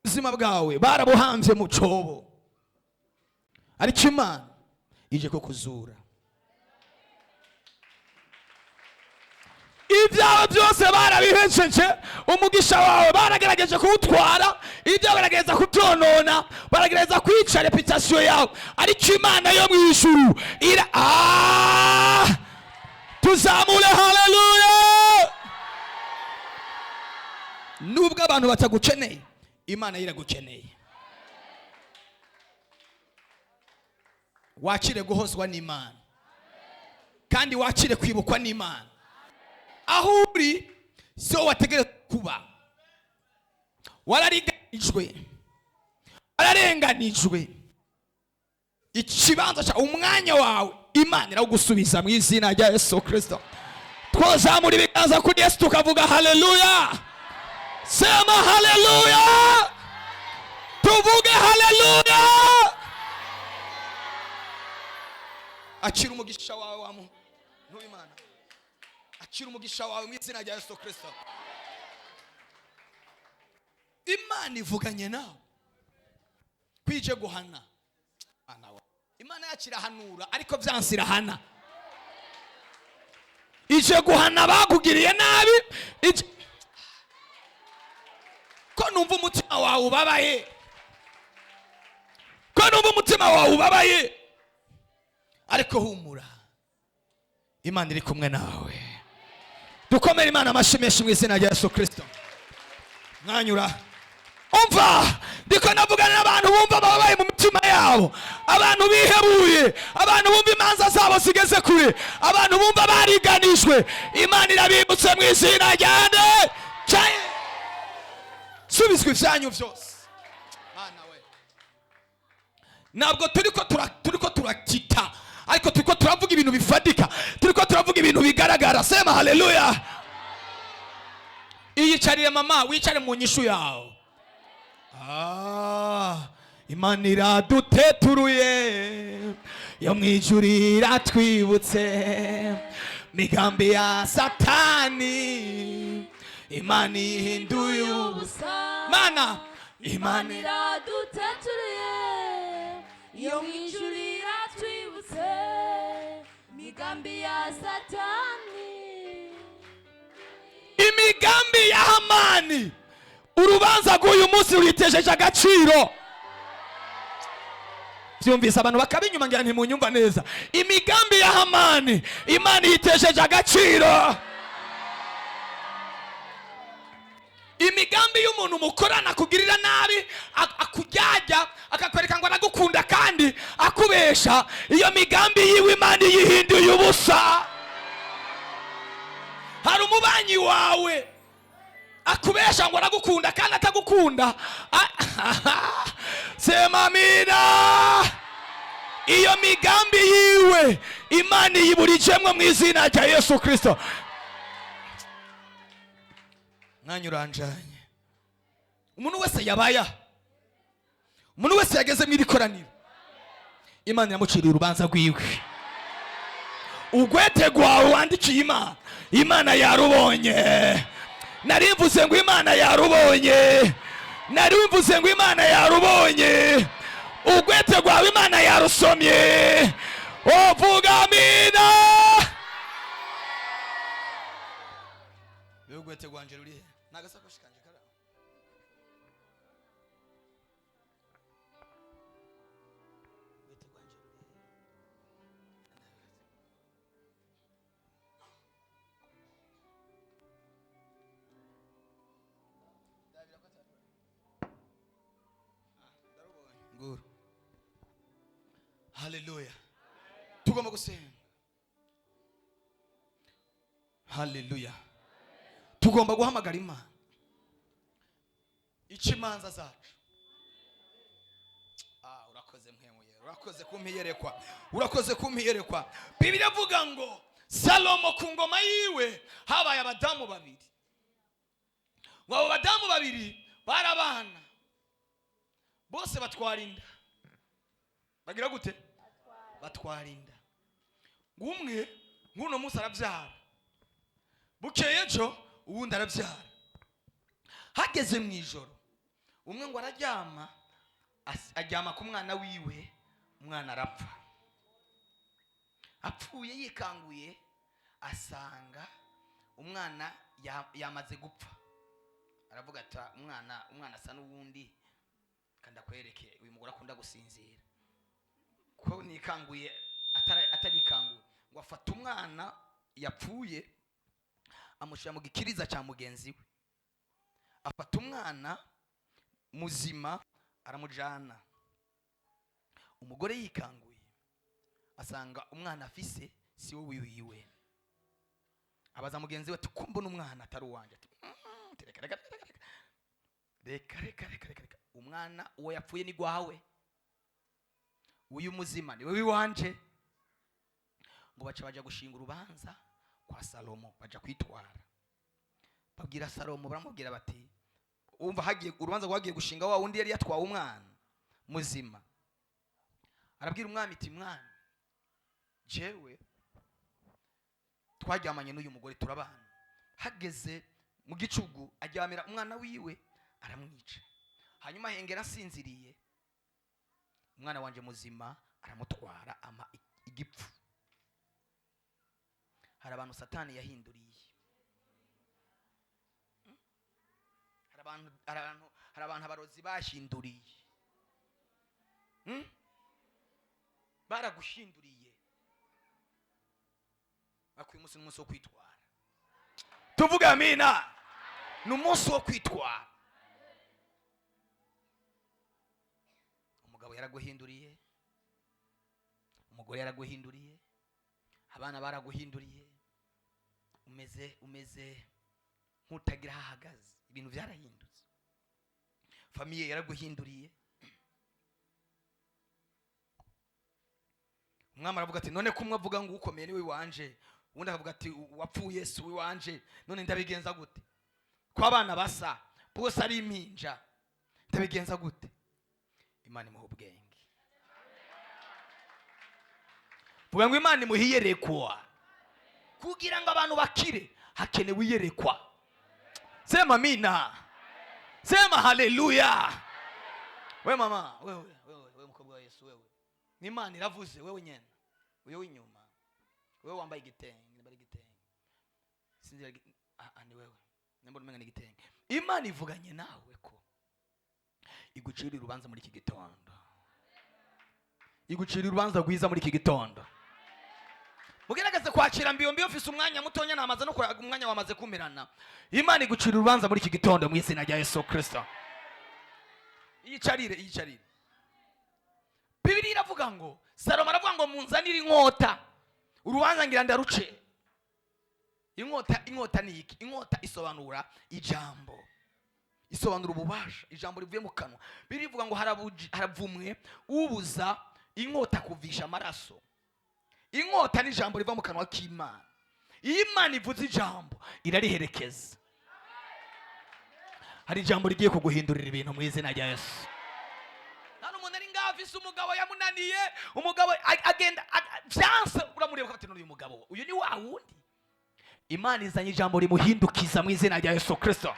ubuzima bwawe barabuhanze mu cobo, ariko Imana ije kukuzura. Ibyawe byose barabihejeje, umugisha wawe baragerageje kuwutwara, ibyawe baragerageza kubyonona, baragerageza kwica reputation yawe, ariko Imana yo mu ijuru ira tuzamure haleluya. Nubwo abantu batagukeneye, Imana iragukeneye. Wakire guhozwa n'Imana, kandi wakire kwibukwa n'Imana. Aho uri so wategerezwa kuba. Warariganijwe, wararenganijwe. Ikibanza cya umwanya wawe Imana iragusubiza mu izina rya Yesu Kristo. Twazamura ibiganza kuri Yesu tukavuga haleluya. Sema haleluya. Tuvuge haleluya. Akira umugisha wawe wa muntu w'Imana, akira umugisha wawe mu izina rya Yesu Kristo. Imana ivuganye nawe kwije guhana. Imana yacu irahanura, ariko byanse irahana. Ije guhana bakugiriye nabi. Ko numva umutima wawe ubabaye, ko numva umutima wawe ubabaye, ariko humura, Imana iri kumwe nawe. Dukomere Imana amashyi menshi mu izina rya Yesu Kristo. Mwanyura umva, ndiko navugana n'abantu bumva bababaye mu mitima yabo, abantu bihebuye, abantu bumva imanza zabo zigeze kure, abantu bumva bariganijwe. Imana irabibutse mu izina rya nde? Subizwa ibyanyu byose. Mana we, ntabwo turiko turakita, ariko turiko turavuga ibintu bifatika, turiko turavuga ibintu bigaragara. Sema haleluya. Iyicarire mama, wicare mu nyishu yawe. Imana iraduteturuye, yo mu ijuru iratwibutse migambi ya Satani, Imana ihinduye ubusa. Mana, Imana iraduteturuye, yo mu ijuru iratwibutse migambi ya Satani. Imigambi ya Hamani, urubanza rw'uyu munsi ruyitesheje agaciro. Byumvise abantu bakaba inyuma, ngira ntimunyumva neza. Imigambi ya Hamani, Imana yitesheje agaciro. Imigambi y'umuntu mukorana kugirira nabi, akujyajya akakwereka ngo aragukunda kandi akubesha, iyo migambi yiwe Imana yihinduye ubusa. Hari umubanyi wawe akubesha ngo aragukunda kandi atagukunda. Sema amina. Iyo migambi yiwe Imana yiburijemwo mu izina rya Yesu Kristo. Mwanyuranjanye, umuntu wese yabaya, umuntu wese yageze mu ikoraniro, Imana yamuciriye urubanza rwiwe. Ugwete rwawe wandikiye Imana, Imana yarubonye. Narivuze ngo Imana yarubonye, narivuze ngo Imana yarubonye. Ugwete rwawe Imana yarusomye. Ovuga amina. Ugwete rwanje ruri he? Nagasakoshi kanje kara. Ugwete rwanje ruri he? Nguru. Haleluya. Tugomba gusenga. Haleluya. Tugomba guhamagara Imana ica imanza zacu. Urakoze mwemuye, urakoze kumpiyerekwa, urakoze kumpiyerekwa. Bibiliya ivuga ngo Salomo ku ngoma yiwe habaye abadamu babiri. Ngo abo badamu babiri barabana, bose batwara inda. Bagira gute? Batwara inda. Ngo umwe nk'uno munsi arabyara, bukeye ejo uwundi arabyara. Hageze mu ijoro, umwe ngo araryama, aryama ku mwana wiwe, umwana arapfa. Apfuye yikanguye asanga umwana yamaze gupfa. Aravuga ati umwana asa n'uwundi, kandi akwereke uyu mugore akunda gusinzira, ko nikanguye atarikanguye. Ngo afate umwana yapfuye amushyira mu gikiriza cya mugenzi we, afata umwana muzima aramujana. Umugore yikanguye asanga umwana afise si we wiwiwe. Abaza mugenzi we ati ko mbona umwana atari uwanjye? Ati reka, reka, reka, reka. Reka, reka, reka, reka, reka. Umwana uwo yapfuye ni gwawe, uyu muzima ni we wiwanje. Ngo baca baja gushinga urubanza kwa Salomo, baja kwitwara. Babwira Salomo, baramubwira bati umva, hagiye urubanza rwagiye gushinga wa wundi yari yatwawe umwana muzima. Arabwira umwami ati mwana, Jewe twaryamanye n'uyu mugore turabana, hageze mu gicugu aryamira umwana wiwe aramwica, hanyuma ahengera asinziriye, umwana wanje muzima aramutwara ama igipfu. Hari abantu Satani yahinduriye. Hari abantu abarozi bahinduriye. Baraguhinduriye. Ariko uyu munsi ni umunsi wo kwitwara. Tuvuge amina. Ni umunsi wo kwitwara. Umugabo yaraguhinduriye, umugore yaraguhinduriye, abana baraguhinduriye, umeze nk'utagira aho ahagaze, ibintu byarahindutse, famille yaraguhinduriye. Umwami aravuga ati none ko umwe avuga ngo ukomeye ni we wanje, uwundi akavuga ati uwapfuye si we wanje, none ndabigenza gute? Ko abana basa bose ari impinja, ndabigenza gute? Imana imuha ubwenge. Vuga ngo Imana imuha iyerekwa. Kugira ngo abantu bakire hakenewe iyerekwa. Sema amina. Sema haleluya. We mama, wewe, wewe, wewe mukobwa wa Yesu, wewe. Ni Imana iravuze wewe nyene. Wewe w'inyuma. Wewe wambaye igitenge, niba ari igitenge. Sinzi ari ni wewe. Nimba umenga ni igitenge. Imana ivuganye nawe ko igucira urubanza muri iki gitondo. Igucira urubanza rwiza muri iki gitondo. Mugerageze kwakira mbiyo mbiyo, mfise umwanya mutonya, namaze no kuraga umwanya wamaze kumirana. Imana igucira urubanza muri iki gitondo mu izina rya Yesu Kristo. Iyicarire, iyicarire. Bibiliya iravuga ngo Salomo aravuga ngo munzanire inkota, urubanza ngira ndaruce. Inkota, inkota ni iki? Inkota isobanura ijambo, isobanura ububasha, ijambo rivuye mu kanwa. Bibiliya ivuga ngo haravumwe ubuza inkota kuvisha amaraso. Inkota ni ijambo riva mu kanwa k'Imana. Iyo Imana ivuze ijambo irariherekeza. Hari ijambo rigiye kuguhindurira ibintu mu izina rya Yesu. Hano umuntu ari ngaho afise umugabo yamunaniye, umugabo agenda vyanse, uramureba ukabati uyu mugabo uyu ni wa wundi. Imana izanye ijambo rimuhindukiza mu izina rya Yesu Kristo.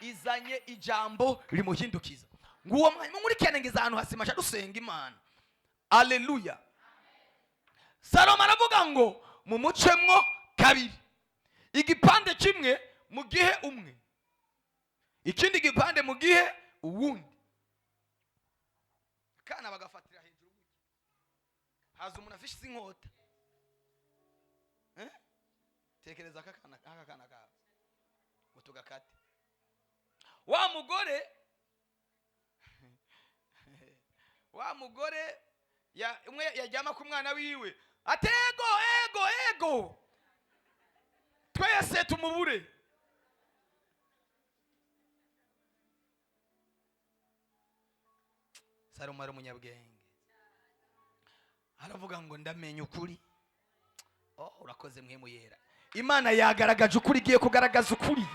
Izanye ijambo rimuhindukiza. Nguwo mwanya munkurikirane ngeze ahantu hasima sha dusenga Imana. Haleluya. Salomo aravuga ngo mumucemwo kabiri, igipande kimwe mu gihe umwe, ikindi gipande mu gihe uwundi. Kana bagafatira hejuru gutya, haza umuntu afise inkota. Tekereza aka kana, aka kana kawe ngo tugakate. Wa mugore, wa mugore ya, umwe yajyama ku mwana wiwe ati ego ego ego, twese tumubure. Salomo ari umunyabwenge, aravuga ngo ndamenya ukuri. Oh, urakoze mwe yera. Imana yagaragaje ukuri, igiye kugaragaza ukuri.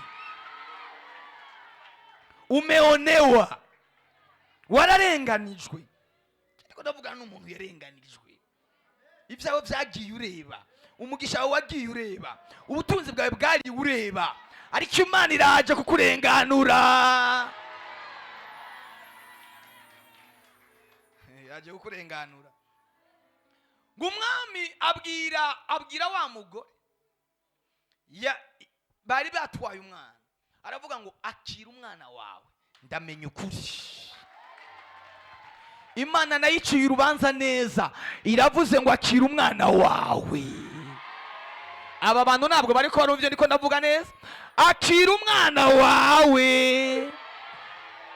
Umeonewa, wararenganijwe. Ariko ndavuga n'umuntu yarenganijwe, ibyawe byagiye ureba, umugisha wawe wagiye ureba, ubutunzi bwawe bwari ureba, ariko Imana iraje kukurenganura. Yaje kukurenganura. Ngo umwami abwira wa mugore bari batwaye umwana, aravuga ngo akira umwana wawe, ndamenya ukuri. Imana nayo iciye urubanza neza, iravuze ngo akira umwana wawe. Aba bantu ntabwo bari ko barumva ndiko ndavuga neza. Akira umwana wawe,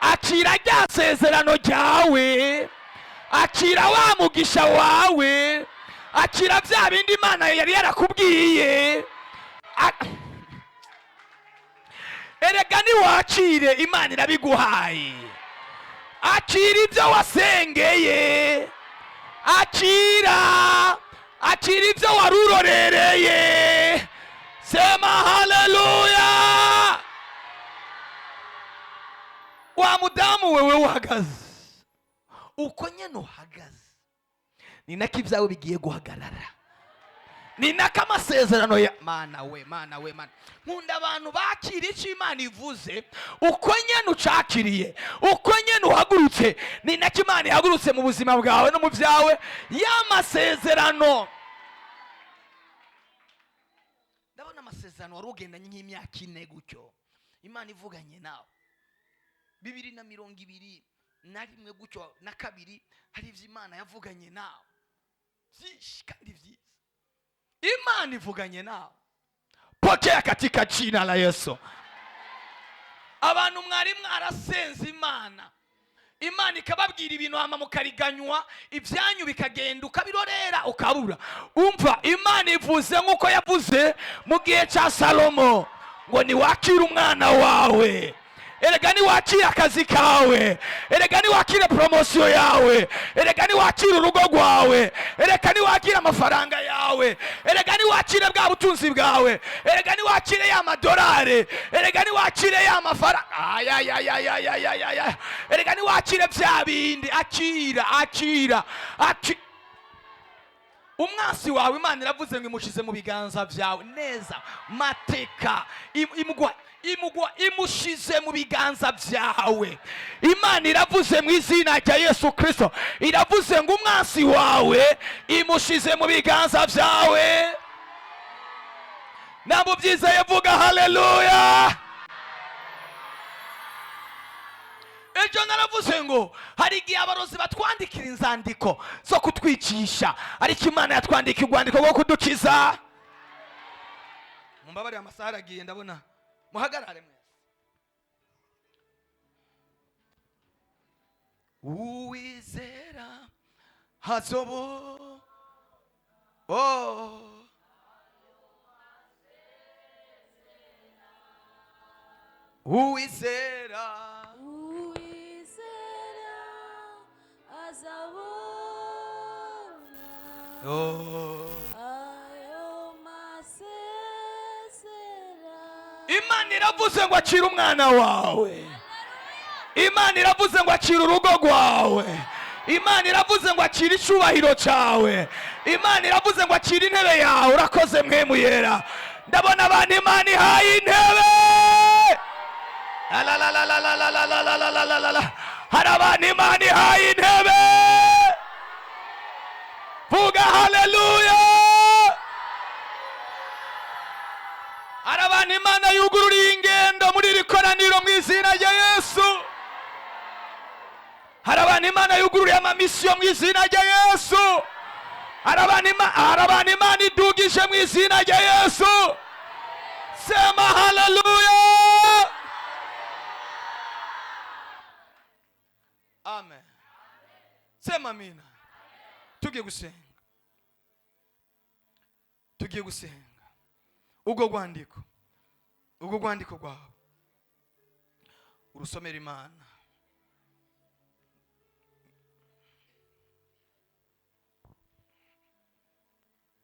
akira rya sezerano ryawe, akira wa mugisha wawe, akira bya bindi Imana yari yarakubwiye. Erega niwakire, Imana irabiguhaye. Akira ibyo wasengeye, akira ibyo warurorereye. Sema haleluya. Wa mudamu wewe uhagaze uko nyene uhagaze, Ni nako ibyawe bigiye guhagarara, ni nako amasezerano ya Mana we, Mana we, Mana. Nkunda abantu bakira icyo Imana ivuze. Uko nyene ucakiriye, uko nyene uhagurutse, ni nako Imana ihagurutse mu buzima bwawe no mu byawe y'amasezerano. Ndabona amasezerano wari ugendanye nk'imyaka 4 gutyo Imana ivuganye nawe, 2021 gutyo na 2, hari ivyo Imana yavuganye nawe byinshi kandi byiza. Imana ivuganye nawe, pokea katika jina la Yesu. Abantu mwari mwarasenze Imana, Imana ikababwira ibintu hama mukariganywa, ibyanyu bikagenda ukabirorera ukabura. Umva, Imana ivuze nk'uko yavuze mu gihe cya Salomo ngo niwakire umwana wawe, erega niwakire akazi kawe, erega niwakire promosiyo yawe, erega niwakire urugo rwawe, erega niwakire amafaranga yawe, erega niwakire bwa butunzi bwawe, erega niwakire ya madolari, erega niwakire ya mafaranga, ayayayayayayaya, erega niwakire bya bindi. Akira, akira, akira. Umwansi wawe Imana iravuze ngo imushize mu biganza byawe neza, mateka imugwa, imugwa, imushize mu biganza byawe. Imana iravuze mu izina rya Yesu Kristo, iravuze ngo umwansi wawe imushize mu biganza byawe. Ntabwo byizeye, vuga haleluya. Ejo naravuze ngo hari igihe abarozi batwandikira inzandiko zo kutwicisha, ariko Imana yatwandikiye urwandiko rwo kudukiza. Mumbabarire, amasaha aragiye, ndabona muhagarare mwese. Uwizera hazobo, oh, uwizera, Uwizera azabona oh. ayo masezerano. Imana iravuze ngo akira umwana wawe. Imana iravuze ngo akira urugo rwawe. Imana iravuze ngo akira icyubahiro cyawe. Imana iravuze ngo akira intebe yawe. Urakoze mwemu yera. Ndabona abantu Imana ihaye intebe. La la la la la la la la la la la la la la. Hari abantu Imana ihaye intebe. Vuga haleluya. Hari abantu Imana yugururiye ingendo muri iri koraniro mu izina rya Yesu. Hari abantu Imana yugururiye amamisiyo mu izina rya Yesu. Hari abantu Imana idugije mu izina rya Yesu. Sema haleluya. Amen. Sema amina. Tugiye gusenga. Tugiye gusenga. Ubwo rwandiko, ubwo rwandiko rwawe urusomera Imana.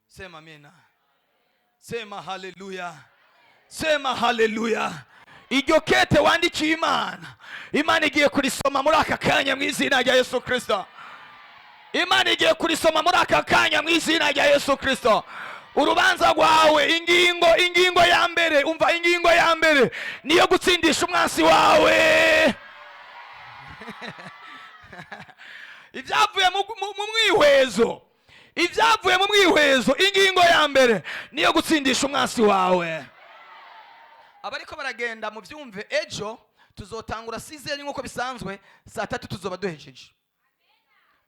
Sema amina. Sema haleluya. Sema haleluya. Iryo kete wandikiye Imana, Imana igiye kurisoma muri aka kanya mu izina rya Yesu Kristo. Imana igiye kurisoma muri aka kanya mu izina rya Yesu Kristo. Urubanza rwawe, ingingo, ingingo ya mbere, umva, ingingo ya mbere niyo gutsindisha umwansi wawe. Ibyavuye mu mwihwezo, ibyavuye mu mwihwezo, ingingo ya mbere niyo gutsindisha umwansi wawe. Abariko baragenda mu byumve, ejo tuzotangura sizeri nk'uko bisanzwe, saa 3 tuzoba duhejeje.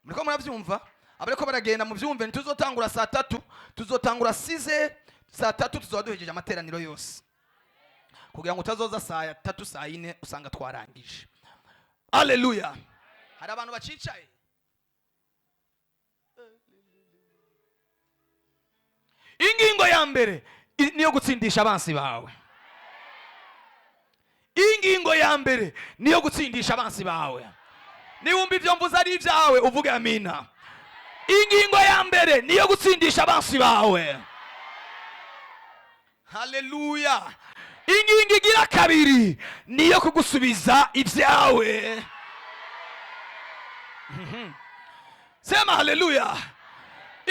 Muriko murabyumva? Abariko baragenda mu byumve, ntituzotangura saa 3, tuzotangura sizeri, saa 3 tuzoba duhejeje amateraniro yose, kugira ngo utazoza saa 3 saa 4 usanga twarangije. Haleluya. Hari abantu bacicaye. Ingingo ya mbere niyo gutsindisha abansi bawe. Ingingo ya mbere niyo gutsindisha abansi bawe. Niwumva ivyo mvuze ari ibyawe uvuge amina. Ingingo ya mbere niyo gutsindisha abansi bawe. Haleluya. Ingingo igira kabiri niyo kugusubiza ibyawe. Sema haleluya.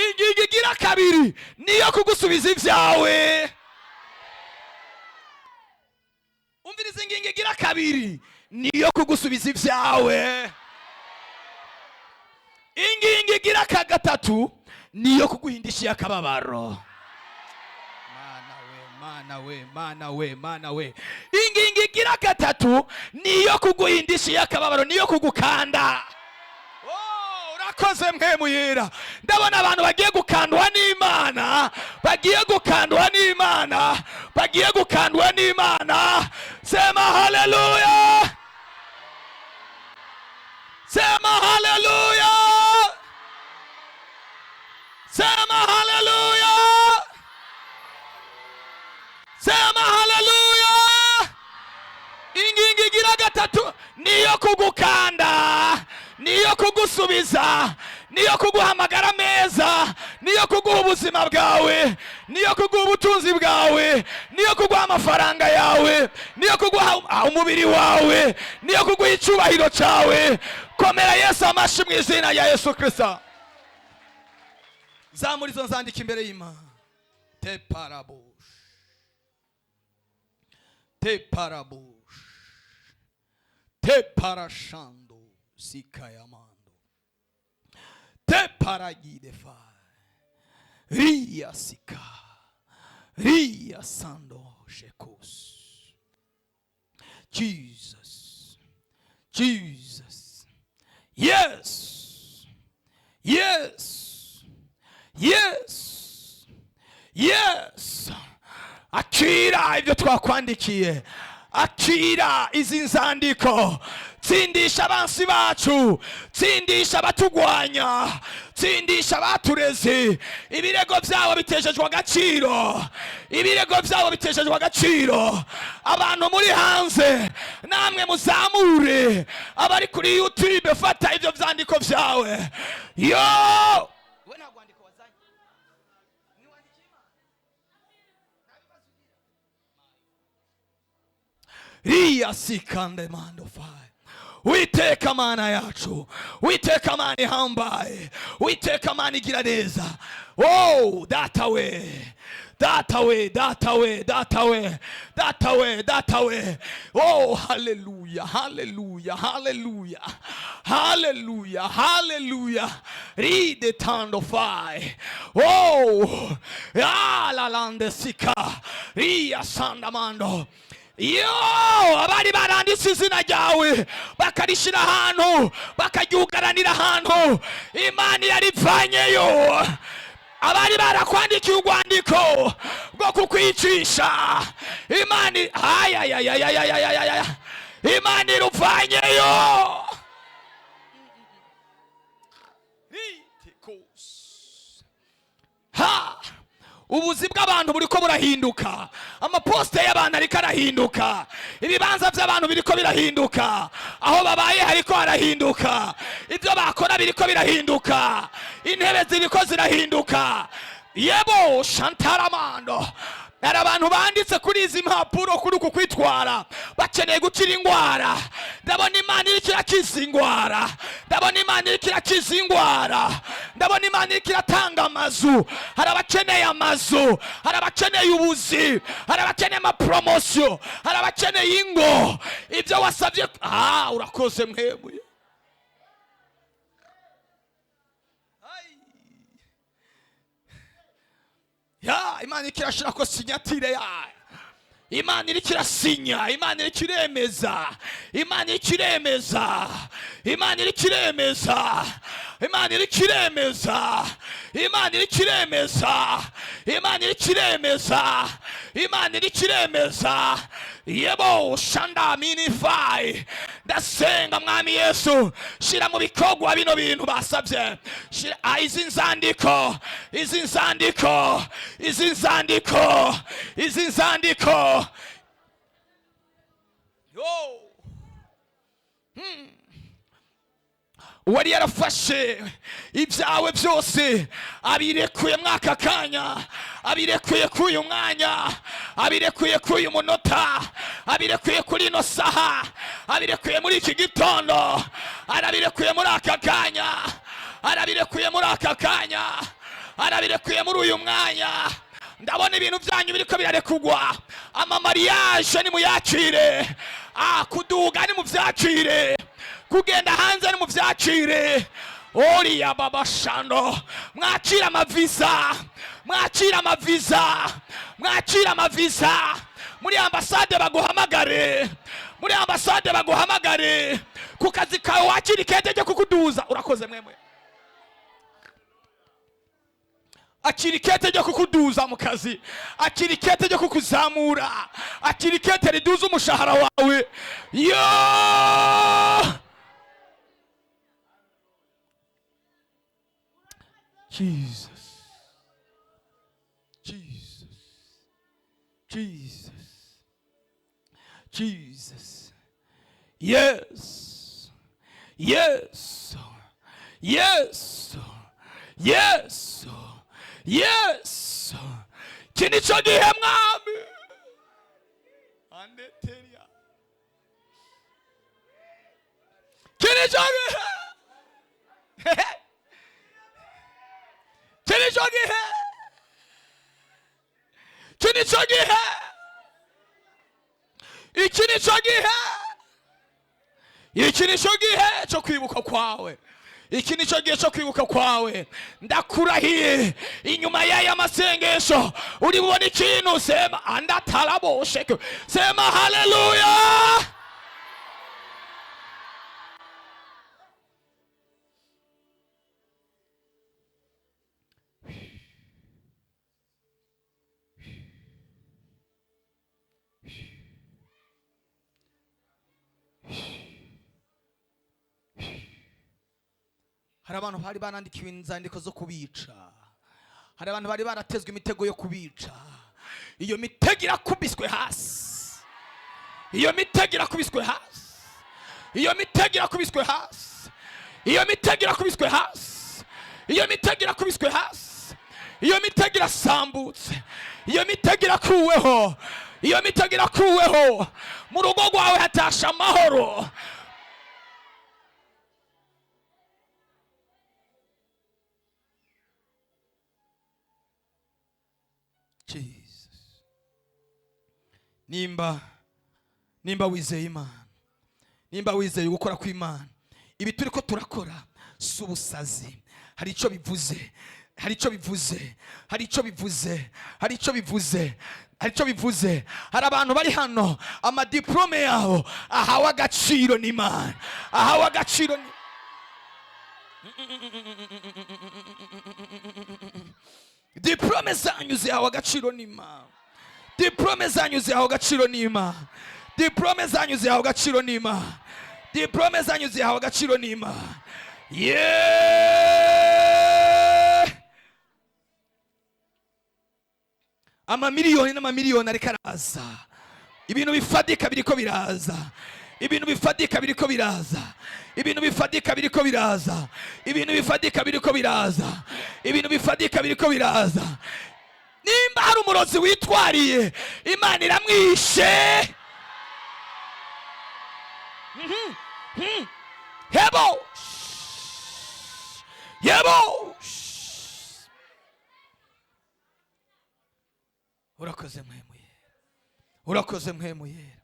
Ingingo igira kabiri niyo kugusubiza ibyawe. Umviriza, ingingo igira kabiri niyo kugusubiza ibyawe. Ingingo igira ka gatatu niyo kuguhindisha akababaro. Mana we, Mana we, Mana we, Mana we! Ingingo igira gatatu niyo kuguhindisha akababaro, niyo kugukanda. Oh, urakoze Mpwemu Yera. Ndabona abantu bagiye gukandwa n'Imana, bagiye gukandwa n'Imana, bagiye gukandwa n'Imana. Sema haleluya, sema haleluya, sema haleluya, sema haleluya! Ingingo igira gatatu niyo kugukanda, niyo kugusubiza, niyo kuguha amagara meza, niyo kuguha ubuzima bwawe, niyo kuguha ubutunzi bwawe, niyo kuguha amafaranga yawe, niyo kuguha umubiri wawe, niyo kuguha icyubahiro cyawe. Komera Yesu amashi mu izina rya Yesu Kirisito. Zamura izo nzandiko imbere y'Imana. Te parabush, te parabush, te parashando sikayamando te paragidefa ria sika ria sando shekos. Jesus, Jesus, yes! Akira ibyo twakwandikiye, akira izi nzandiko. Tsindisha abansi bacu, tsindisha abatugwanya, tsindisha abaturezi. Ibirego byabo biteshejwe agaciro, ibirego byabo biteshejwe agaciro. Abantu muri hanze namwe muzamure, abari kuri YouTube, fata ibyo byandiko byawe. Yo, we nta rwandiko wazanye? Niwandikiye Imana? Nta bibazo ugira? Riya sikande mando fai. Witeka Mana yacu, Witeka Mana ihambaye, Witeka Mana igira neza. Oh, Data we, Data we, Data we, Data we, Data we, Data we! Oh, haleluya, haleluya, haleluya, haleluya, haleluya! Ride tando fai. Oh, ah, la lande sika ria sandamando. Yo, abari baranditse izina ryawe, bakarishyira ahantu, bakaryugaranira ahantu, Imana yarivanyeyo. Abari barakwandikiye urwandiko rwo kukwicisha, Imana ayayayayayayaya, Imana iruvanyeyo. Ritikos. Ha, ubuzi bw'abantu buriko burahinduka, amaposite y'abantu ariko arahinduka, ibibanza by'abantu biriko birahinduka, aho babaye hariko harahinduka, ibyo bakora biriko birahinduka, intebe ziriko zirahinduka. Yebo shantaramando. Hari abantu banditse kuri izi mpapuro kuri uku kwitwara, bakeneye gukira indwara. Ndabona Imana iriko irakiza indwara, ndabona Imana iriko irakiza indwara, ndabona Imana iriko iratanga amazu. Hari abakeneye amazu, hari abakeneye ubuzi, hari abakeneye amapromotion, hari abakeneye ingo. Ibyo wasabye, ah, urakoze Mpwemu. Ai. Ya, Imana iriko irashirako signature yayo. Imana iriko irasinya, Imana iriko iremeza, Imana iriko iremeza, Imana iriko iremeza, Imana iriko iremeza, Imana iriko iremeza, Imana iriko iremeza, Imana iriko iremeza. Yebo shanda minifai. Ndasenga, Mwami Yesu, shira mu bikorwa bino bintu basabye. Shira izi nzandiko, izi nzandiko, izi nzandiko, izi nzandiko. Yo, uwari yarafashe ibyawe byose abirekuye mwaka kanya, abirekuye kuri uyu mwanya, abirekuye kuri uyu munota, abirekuye kuri ino saha, abirekuye muri iki gitondo, arabirekuye muri aka kanya, arabirekuye muri aka kanya. Arabirekuye muri uyu mwanya. Ndabona ibintu byanyu biriko birarekugwa. Amamariyaje nimuyakire, kuduga nimuvyakire, kugenda hanze nimuvyakire. Oriya babashando, mwakira amavisa, mwakira amavisa, mwakira amavisa. Muri ambasade baguhamagare, muri ambasade baguhamagare, ku kazi kawe wakira ikete ryo kukuduza. Urakoze mwemwe. Akira ikete ryo kukuduza mu kazi, akira ikete ryo kukuzamura, akira ikete riduza umushahara wawe. Yo Jesus, Jesus, Jesus, Jesus. Yes, yes, yes, yes, yes. Iki nicyo gihe mwami. Andeteria. Iki nicyo gihe. Iki nicyo gihe. Iki nicyo gihe. Iki nicyo gihe. Iki nicyo gihe cyo kwibuka kwawe. Iki nicyo gihe cyo kwibuka kwawe. Ndakurahiye, inyuma y'aya masengesho uri bubone ikintu. Sema andatarabosheke, sema haleluya. Hari abantu bari barandikiwe inzandiko zo kubica, hari abantu bari baratezwe imitego yo kubica. Iyo mitego irakubiswe hasi, iyo mitego irakubiswe hasi, iyo mitego irakubiswe hasi, iyo mitego irakubiswe hasi, iyo mitego irakubiswe hasi, iyo mitego irasambutse, iyo mitego irakuweho, iyo mitego irakuweho. Mu rugo rwawe hatasha amahoro. Jesus. Nimba wizeye Imana, nimba wizeye gukora kw'Imana, ibi turiko turakora si ubusazi. Hari icyo bivuze, hari icyo bivuze, hari icyo bivuze, hari icyo bivuze, hari icyo bivuze. Hari abantu bari hano amadiplome yabo ahawe agaciro n'Imana, ahawe agaciro ni diplome zanyu zihawe agaciro n'Imana, diplome zanyu zihawe agaciro n'Imana, diplome zanyu zihawe agaciro n'Imana, diplome zanyu zihawe agaciro n'Imana. Yeah! Amamiliyoni n'amamiliyoni ariko araza, ibintu bifatika biriko biraza, ibintu bifatika biriko biraza, ibintu bifatika biriko biraza, ibintu bifatika biriko biraza, ibintu bifatika biriko biraza. Nimba hari umurozi witwariye, Imana iramwishe. Hebo yebo. Urakoze mwemuyera, urakoze mwemuyera,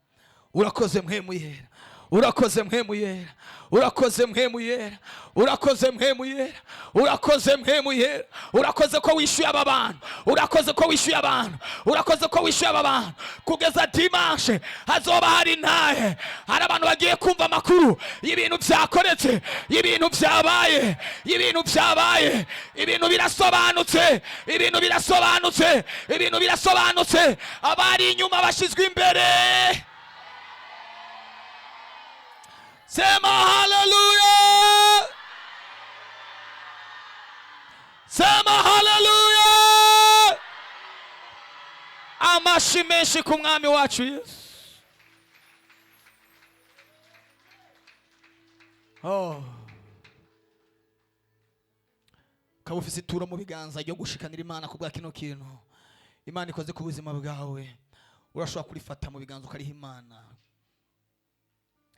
urakoze mwemuyera, urakoze mwemuyera, urakoze mwemuyera, urakoze mwemuyera, urakoze mwemuyera. Urakoze ko wishyuye aba bantu, urakoze ko wishyuye abantu, urakoze ko wishyuye aba bantu. Kugeza dimanche hazoba hari ntahe, hari abantu bagiye kumva amakuru y'ibintu byakoretse, y'ibintu byabaye, y'ibintu byabaye. Ibintu birasobanutse, ibintu birasobanutse, ibintu birasobanutse. Abari inyuma bashyizwe imbere. Sema haleluya, sema haleluya. Amashi menshi ku mwami wacu Yesu. Oh. Ukaba ufise ituro mu biganza ryo gushikanira Imana kubwa kino kintu Imana ikoze ku buzima bwawe, urashobora kurifata mu biganza ukariha Imana.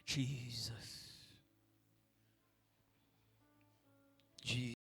Jesus. Jesus.